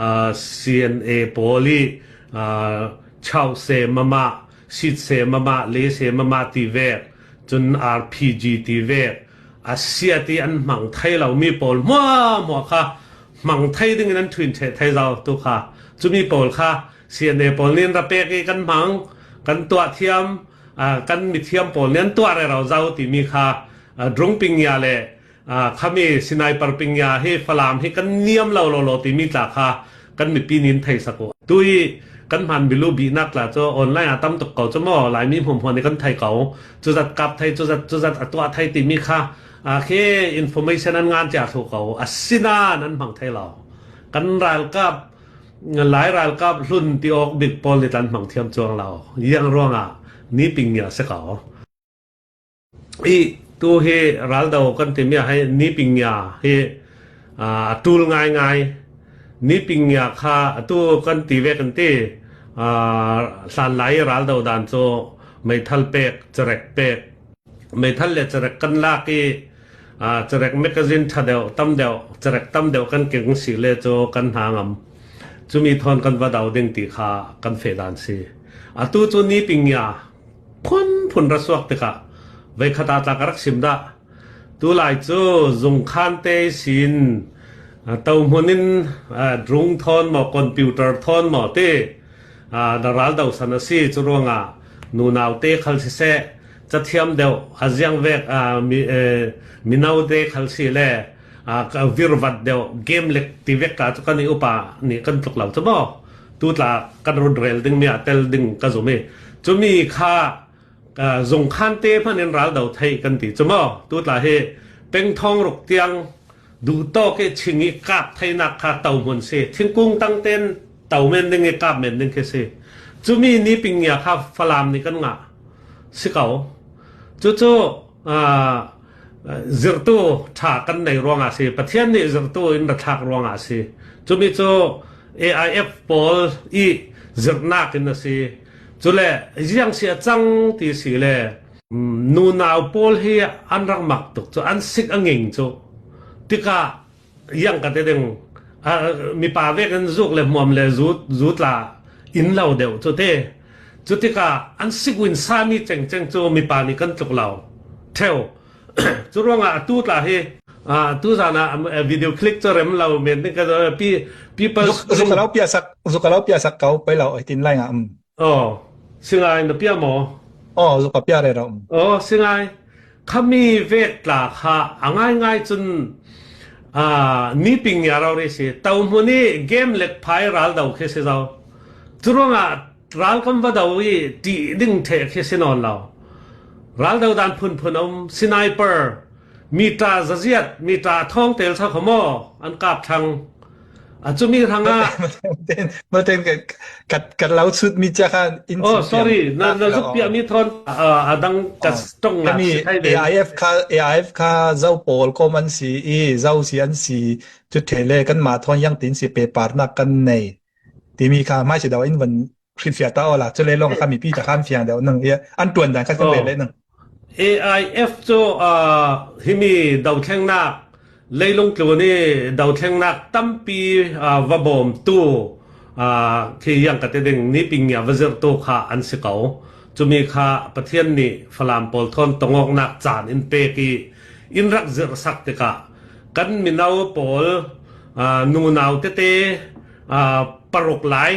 CNA pawl i chauhse mama, sitse mama, lese mama ti vek, cun RPG ti vek, a sia ti an hmang thai lomi pawl hmuahhmuah kha hmang thai ding in an ṭhuin ṭheh thai zau tu kha cumi pawl kha CNA pawl nih an ra pek i kan hmang, kan tuah thiam, kan mithiam pawl nih an tuah rero zau timi kha drungpingya le khami sniper pingya hi Falam hi kan niam lo lo lo timi tla kha kan mipi nin thei sak u. Tu i kan hman bilu bihnak tla cu online ah tam tuk ko cu maw Laimi hmuhmuan nih kan thei ko. Cu zat kap thei cu zat cu zat a tuah thei timi kha khi information an ngan cia thlu ko. Asinain an hmang thei lo. Kan ralkap Lai ralkap hlun ti awk bik pawl nih tlan hmang thiam chuang lo. Iang ruangah ni pingya si ko. I tu hi raldo kan timi ah hi nipingya hi a tul ngaingai. Nipingya kha atu kan ti ve kan ti. Hlanlai i raldo dan cu meithal pek, carek pek. Meithal le carek kan lak i carek magazine ṭha deuh, tam deuh, carek tam deuh kan keng si le cu kan hna ngam. Cumi thawn kan va do ding ti kha kan feh dan si. Atu cu nipingya phunphun ra suak tikah voikhat ah tla ka rak sim dah. Tulai cu zungkhan te sin tohmun in drung thawn maw computer thawn maw ti na ral do san a si cu ruangah nunau te khal siseh cathiam deuh a ziang vek mino te khal si le virvat deuh game lek ti vek ka cu kan i upa nih kan tluk lo cu maw tu tla kan run rel ding mi ah tel ding ka zum i cumi kha zungkhan te hmanh in ral do thei kan ti cu maw tu tla hi pengthong ruk tiang duh tawk i ching i kap theinak kha to hmun si thingkung tang ten to men ding i kap men ding khi si cumi ni pingya kha falam nih kan ngah si ko cucu zirtu ṭha kan nei ruangah si Pathian nih zirtu in ra thlak ruangah si cumi cu AIF pawl i zirhnak in a si cule ziang si a cang ti si le nunau pawl hi an rak mak tuk cu an sik a nging cu tikah iang ka te ding mipa vek in zuk le hmuam le zu zu tla in lo deuh cu te cu tikah an sikwin sami chengcheng cu mipa nih kan tluk lo theo cu ruangah atu tla hi tu zan ah video click cu rem lo men ding ka pi people zukalo pia sak zukalo pia sak kau pai lo tin lai nga um oh singai na pia mo oh zuka pia re ro oh singai Khami vek tla kha a ngaingai cun ni ping ya ro ri si to hmun i game lek phai ral do khi si zo curuangah ral kam va do i ṭih ding the khi si nawn lo ral do dan phunphun um sniper mita zaziat mita thong tel sa kho maw an kap thang A cumi hrangah Maten kat kat lau chut mi cha khan in Oh sorry na na zuk pia mi thon adang ka tong na mi AIF kha AIF kha zau pawl kom an si i zau si an si chu thele kan ma thon yang tin si paper na kan nei timi kha mai si daw in van hrilhfiah ta awla chule long kha mipi ta khan fiang deuh nang an tuan dan kha kan le le nang AIF cu himi dothlengnak leilung tlun i dothlengnak tampi va bawmtu khi yang ka te ding ni pingya va zirtu kha an si ko cumi kha Pathian nih Falam pawl thawn tongoknak caan in pek i in rak zirh sak tikah kan mino pawl nunau tete paruk lai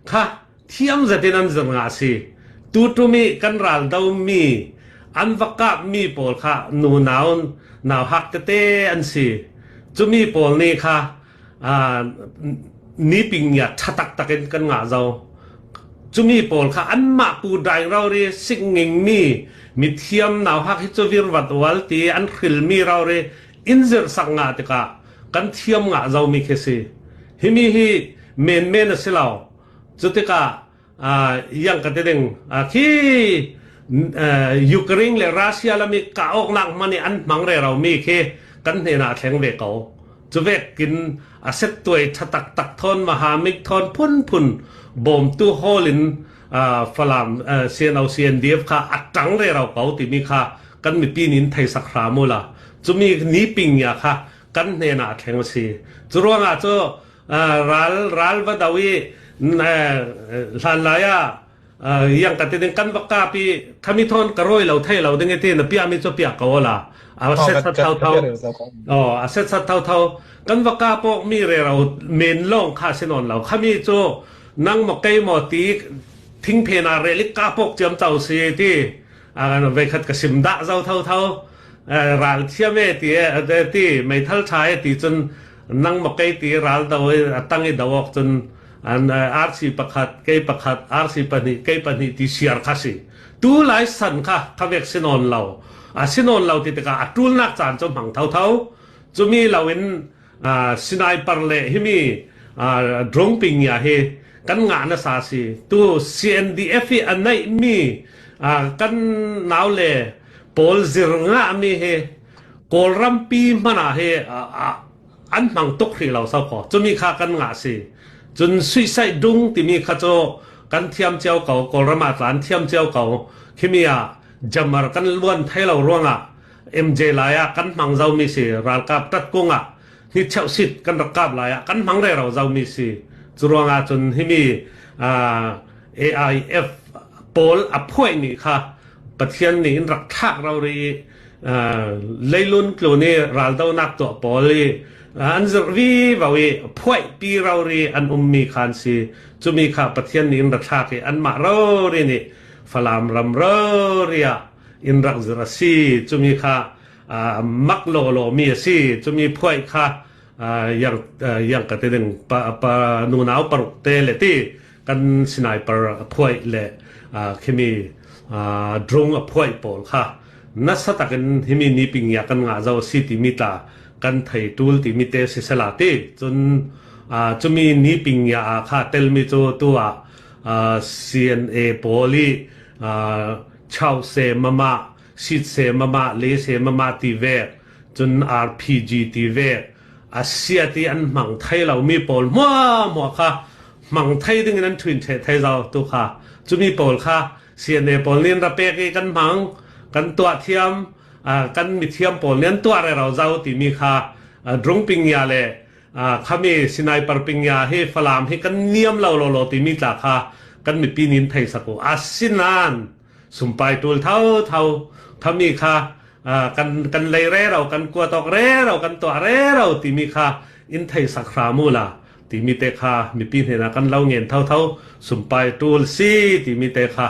kha thiam zetin an zir nga si. Tutum i kan ral domi an va kapmi pawl kha nunau nau hak tete an si. Cumi pawl nih kha ni pingya ṭha taktak in kan ngah zo. Cumi pawl kha anmah pu daing rori singngingmi mithiam nau hak hi cu virvat ual ti an hrilmi rori in zirh sak ngah tikah kan thiam ngah zomi khi si. Himi hi menmen a si lo. Cu tikah yang ka ti ding khi Ukraine le Russia lam i kah awknak hman i an hmang rero mi khi kan hnen ah a thleng ve ko. Cu vek in a settuai tha taktak thawn mahamik thawn phunphun bawmtu hawl in Falam CNO CNDF kha a ṭang rero ko timi kha kan mipi nih in thei sak hram u la. Cumi ni ping ya kha kan hnen ah a thleng a si. Cu ruangah cu Ral ral va do i hlan lai ah yang ka ti ding kan va kap i khami thon ka roi lo thei lo ding ti na pia mi chu pia ko la a set sat thau thau oh a set sat thau thau kan va ka pok mi re ro men long kha sinon lo khami chu nang mo kei mo ti thingphen ah relik ka pok ciam chau si ti ve khat ka sim dah zo tho tho ral thiam e ti e ti meithal tha e ti cun nang mo kei ti ral do a tang i do ok cun an RC pakhat kei pakhat RC pahnih kei pahnih ti siar kha si tu lai san kha khavek sinon lo a sinon lo ti tikah a tul nak caan cu hmang tho tho cumi lo in sniper le himi drone pingya hi kan ngah nasa si tu CNDF hi a neih mi kan nau le pawl zir ngah mi hi Kawlram pi hmanh ah hi an hmang tuk hrih lo sau ko cumi kha kan ngah si cun suicide dung timi kha cu kan thiam cio ko Kawlram ah tlan thiam cio ko khimi ah jammer kan luan thai lo ruangah MJ lai ah kan hmang zomi si ralkap tatkung ah hi cheuhsit kan rak kap lai ah kan hmang rero zomi si cu ruangah cun himi AIF pawl a phuai ni kha Pathian nih in rak thlak ro ri leilun tlun i raldonak tuah pawl i an zirh vi vo i phuai pi ro ri an ummi khan si cumi kha Pathian nih in ra thlak i anmah ro ri nih Falam ram ro ri ah in rak zir a si cumi kha mak lawlaw mi a si cumi phuai kha yang yang ka te ding pa pa nunau paruk te le ti kan sniper a phuai le khimi drone a phuai pawl kha nasa takin himi ni ping ya kan nga zo si ti mi tla kan thei tul ti mi te si sela ti cun cumi ni ping ya kha tel mi chu tu ah CNA pawl i Chau se mama, sit se mama, le se mama ti vek, cun RPG ti vek, a sia ti an hmang thai lo mi pawl hmua hmua kha hmang thai ding in an thuin the thai zau tu kha cumi pawl kha CNA pawl nih an ra pek i kan hmang kan tuah thiam kan mithiam pawl nih an tuah re ro zau timi kha drungping ya le khami sniper pingya hi Falam hi kan niam lo lo lo timi tla kha kan mipi nin thei saku asinan sumpai tul thau thau khami kha kan kan lei re ro kan kua tok re ro kan tuah re ro timi kha in thei sak hramu la timi te kha mipi hnena kan lo ngen thau thau sumpai tul si timi te kha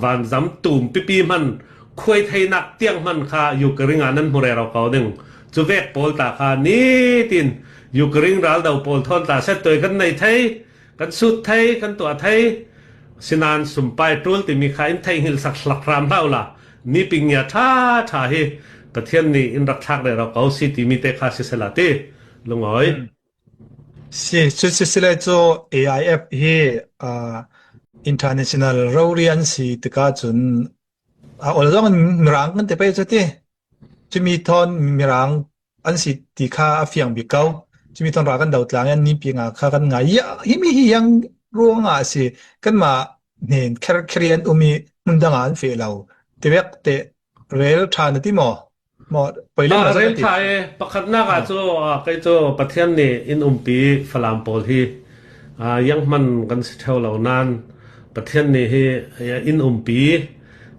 van zam tum pipi man khuai thei nak tiang man kha Ukraine ah nan hmu re ro ko ding Cu vek pawl ta kha nitin Ukraine raldo pawl thawn ta set toi kan nei thei kan sut thei kan tuah thei sinan sumpai tul timi kha in thei hngil sak hlak ram hlah la ni ping ya tha tha hi Pathian nih in rak thlak re ro ko si timi te kha si sela ti lungoi Si cu sisile cu AIF hi uh, international rori an si tikah cun a ol zong in mirang kan ti pei cu ti. Cumi thawn mirang an si ti kha a fiang bik ko. Cumi thawn ra kan do tlang i an nipi nga kha kan ngai. Ya, himi hi yang ruang ah a si. Kanmah hnen kherkheri an um i hmundang ah an fe lo. Tivek te rel ṭha na ti maw? Maw poi lem Ah, lo zong rel na ti. ṭha e. Pakhatnak ah cu ah, kei cu Pathian nih in umpi Falam pawl hi ah, yang hman kan si ṭheo lo nain Pathian nih hi in umpi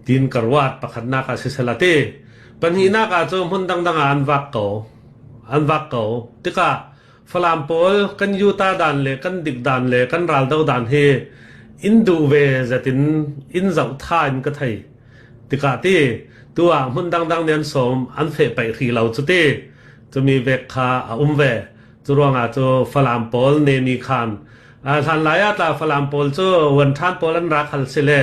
tiin ka ruat pakhatnak ah sisela ti. Pahnihnak ah cu hmun dangdang ah an vak ko. An vak ko. Tikah Falam pawl kan yuta dan le kan dik dan le kan raldo dan hi in duh ve zetin in zoh tha in ka thei. Tikah ti tu ah hmun dangdang nih an sawm an feh paih hri lo cu ti. Cumi vek kha a um ve. Cu ruangah cu Falam pawl nemi khan hlan lai ah tla Falam pawl cu vuan ṭhan pawl an rak hal si le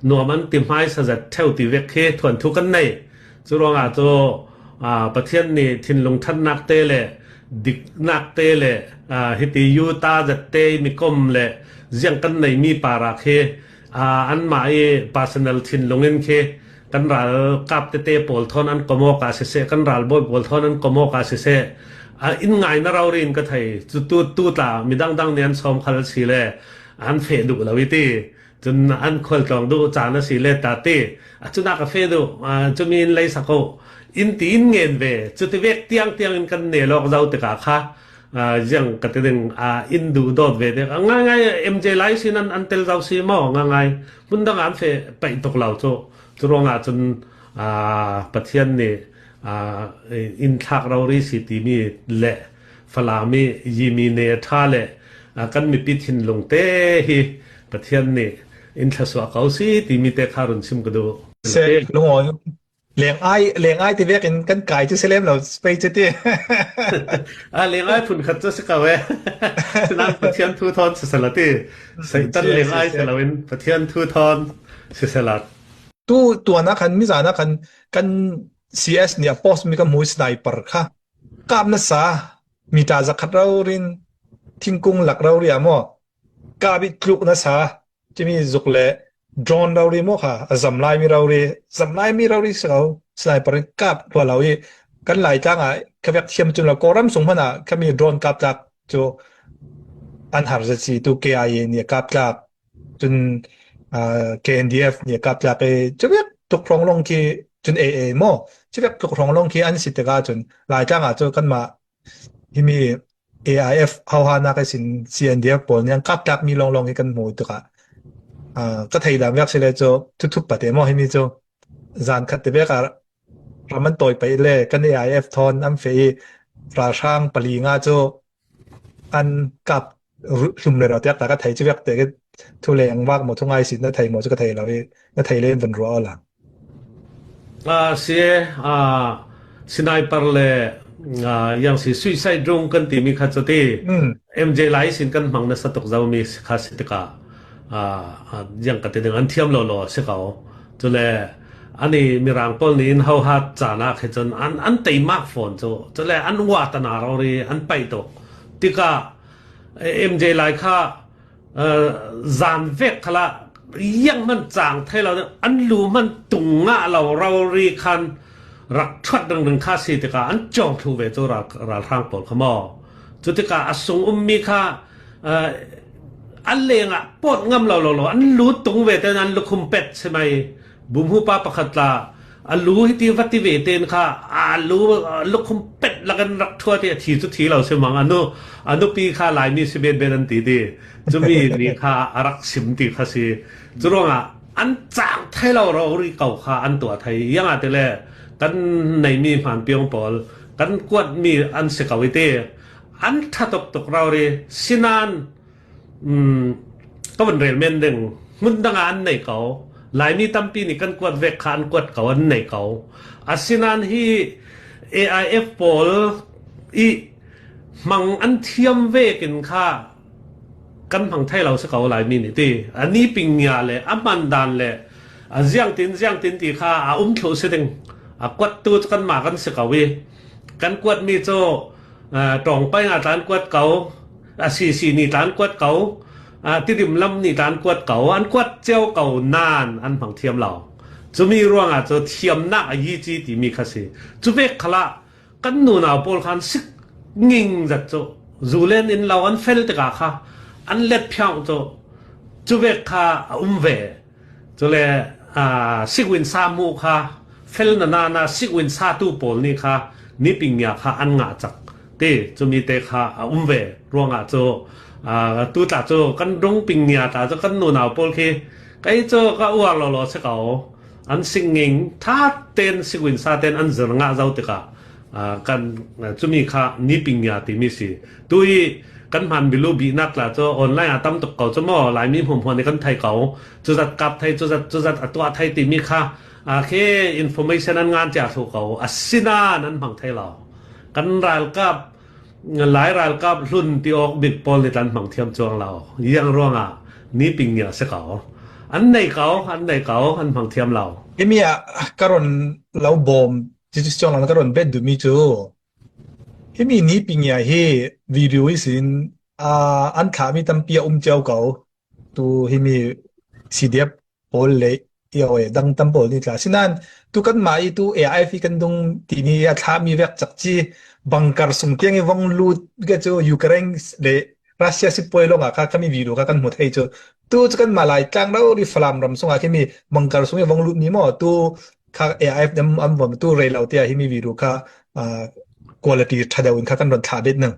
nuam an ti hmai sazat ṭheo ti vek khi thuanthu kan nei. Cu ruangah cu Pathian nih thinlung ṭhatnak te le diknak te le hiti yuta zat te mikom le ziang kan neimi para khi anmah i personal thinlung in khi kan ralkap tete pawl thawn an komawk ah siseh kan ralbawi pawl thawn an komawk ah siseh in ngai na rori in ka thei cu tu tu tla midang dang nih an sawm khal si le an feh duh lo i ti cun an khualtlawng duh caan a si le ta ti a cuna ka fe duh cumi in lei sako in ti in ngen ve cu ti vek tiang tiang in kan ne lok zo tikah kha. Ziang ka ti ding in duh dawt ve dek. Ngai ngai MJ Lai sin an an tel zau si maw ngai ngai hmun dang an fe paih tuk lo cu. Cu ruangah cun Pathian nih inn thlak rori si timi le Falam i Yimi ne a ṭha le kan mipi thinlung te hi Pathian nih in thlasuah ko si timi te kha run chim ka duh. Se lungawi leng ai leng ai ti vek in kan kai cu si lem lo pei cu ti. A leng ai phun khat cu si ko e. Sinan Pathian thu thawn si sela ti. Satan leng ai si loin Pathian thu thawn si sela. Tu tuan ah khan mizan ah khan kan CS nih a post mi ka hmu sniper kha Kap na sa, mita zakhat rorin thingkung lak rori ah maw kap i tluk na sa timi zuk le drone rori maw kha a zam laimi rori zam laimi rori si ko sniper in kap rua lo i kan Laitlang ah ka vek thiam cun lo Kawlram sung hmanh ah khami drone kap tlak cu an har zat si tu KIA nih a kap tlak Cun KNDF nih a kap tlak i cuvek tuk hrawng lawng khi cun AA maw cuvek tluk hrawng lawng khi an si tikah cun Laitlang ah cun kanmah himi AIF hauhanak sin CNDF pawl nih an kap tlakmi lawnglawng hi kan hmu tikah ka thei dam vek si le cu thuthup pate maw himi cu zan khat te vek ah ram an tawi pei le kan AIF thawn an fe i ralhrang pali nga cu An kap hlum le ro tiak ta ka thei cu vek te thu leng vak maw thu ngai si na thei maw cu ka thei lo i na thei len van ruah la. Si sniper le yang si suicide drone kan timi kha cu ti MJ lai sin kan hmang na sa tuk zau mi kha si tikah yang ka ti ding an thiam lo lo si ko cule ani mirang pawl nih in ho hat caan ah khe cun an an teimak fawn cu cule an wa tana ro ri an paih tuk tikah MJ lai kha zan vek khala yang man chang thai lo an lu man tung nga lo ro ri khan rak thuat ding ding kha si tikah an chong thlu ve cu ral ral hrang pawl kha maw cu tikah a sung ummi kha an leng ah pawt ngam lo lo lo an lu tung ve ten an lukhum pet si mai bumhu pa pakhat la a lu hi ti va ti ve ten kha a lu lukhum pet lakan rak thua ti a thi cu thi lo si mang anu anupi kha laimi si ben ben an ti ti cumi ni kha a rak sim ti kha si curuangah an cang thai lo ro ri ko kha an tua thai yang a te le kan nei mi hman piong pawl kan kuat mi an si ko i te An ṭha tuk tuk rori. Sinan ka van rel men ding hmun dang ah an nei ko. Laimi tampi nih kan kuat vek kha an kuat ko an nei ko. Asinan hi AIF pawl i hmang an thiam vekin kha kan hmang thai lo si ko Laimi nih ti. A ni pingya le a hman dan le a ziangtin ziangtin ti kha a um thlu si ding. A kuattu cu kanmah kan si ko i kan kuatmi cu Tawngpai ah tlan kuat ko, a sisi nih tlan kuat ko, tidim lam nih tlan kuat ko, an kuat cio ko nain an hmang thiam lo. Cumi ruangah cu thiamnak a yi ci timi kha si. Cu vek khala kan nunau pawl khan sik nging zat cu zulen in lo an fel tikah kha an let phiang cu cu vek kha a um ve. Cule sikwin sa mu kha fel na na na sikwin satu pawl nih kha nipingya kha an ngah cak te cumi te kha a um ve ruangah cu tu tla cu kan rung pingya tla cu kan nunau pawl khi kei cu ka uar lo lo si ko an singing tha ten sikwin sa ten an zir ngah zo tikah kan cumi kha nipingya timi si Tu i kan hman bilu bihnak tla cu online ah tam tuk ko cu maw Laimi hmuhmuan i kan thei ko. Cuzat kap thei cuzat cuzat a tuah thei timi kha khi information an ngan cia thlu ko. Asinain an hmang thei lo. Kan ralkap Lai ralkap hlun ti awk bik pawl nih an hmang thiam cuang lo. Iang ruangah ni ping ngia si ko. An nei ko, an nei ko, an hmang thiam lo. Himi ah ka ron lo bawm ci ka ron bet duhmi cu Himi ni pingia hi video hi sin an thlahmi tampi a um cio ko. Tu himi CDF pawl le EOA dang tam pawl nih tla. Sinain tu kan mah i tu AIF i kan dung timi a thlahmi vek cak ci bangkar sung tiang i vong lut ke cu Ukraine le Russia sipuai lawng ah kha khami video kha kan hmu thei cu. Tu cu kan mah lai tlang ro ri Falam ram sung ah khimi bangkar sung i vong lut ni maw tu kha AIF dem am vom tu rei lo tiah himi video kha quality tha deuh in kha kan ron thlah bet nang.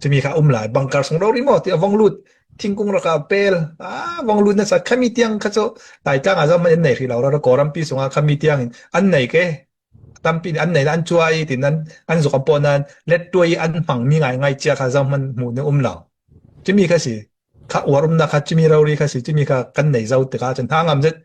Cumi kha um lai bangkar sung ro ri maw ti a vong lut thingkung raka pel a vong lut na sa khami tiang kha cu Laitlang ah zong an nei hrih lo ra Kawlram pi sungah khami tiang in an nei ke tampi nih an nei an cuai tin an an zuk pawh nan let tuai an hmang mi ngai ngai chia kha zong man hmu ne um lo cumi kha si kha uar umnak kha cumi rori kha si cumi kha kan nei zo tikah cun hna ngam zet.